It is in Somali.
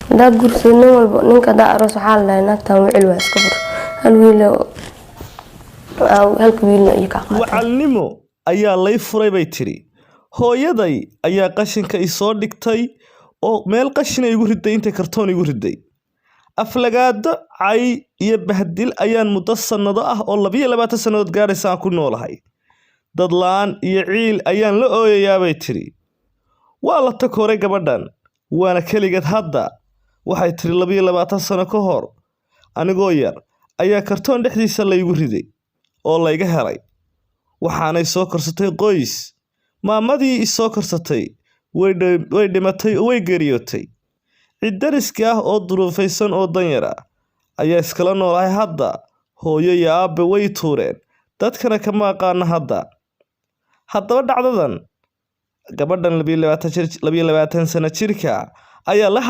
Hadaa guursado, nin walba, ninka hadaa aroos, waxaa la dhahay naagtan wicil waa, iska fur. Hal wiil, halka wiilna iyo ka qaatay. Wacalnimo ayaa lay furay, bay tidhi. Hooyaday ayaa qashinka isoo dhigtay oo meel qashina igu riday, intay kartoon igu riday. Aflagaado, cay iyo bahdil ayaan muddo sannado ah oo 22 sannadood gaadhaysa aan ku noolahay. Dad la'aan iyo ciil ayaan la ooyayaa, bay tidhi. Waa la takooray gabadhan, waana keligeed hadda. Waxay tidhi 22 sano ka hor, anigoo yar ayaa kartoon dhexdiisa laygu riday oo layga helay. Waxaanay soo korsatay qoys. Maamadii isoo korsatay way dhimatay oo way geeriyootay. Cid dariska ah oo duruufaysan oo danyar ah ayaa iskala noolahay hadda. Hooyo iyo aabbe way tuureen, dadkana kama aqaano hadda. Haddaba dhacdadan gabadhan 22 sano jirka ayaa la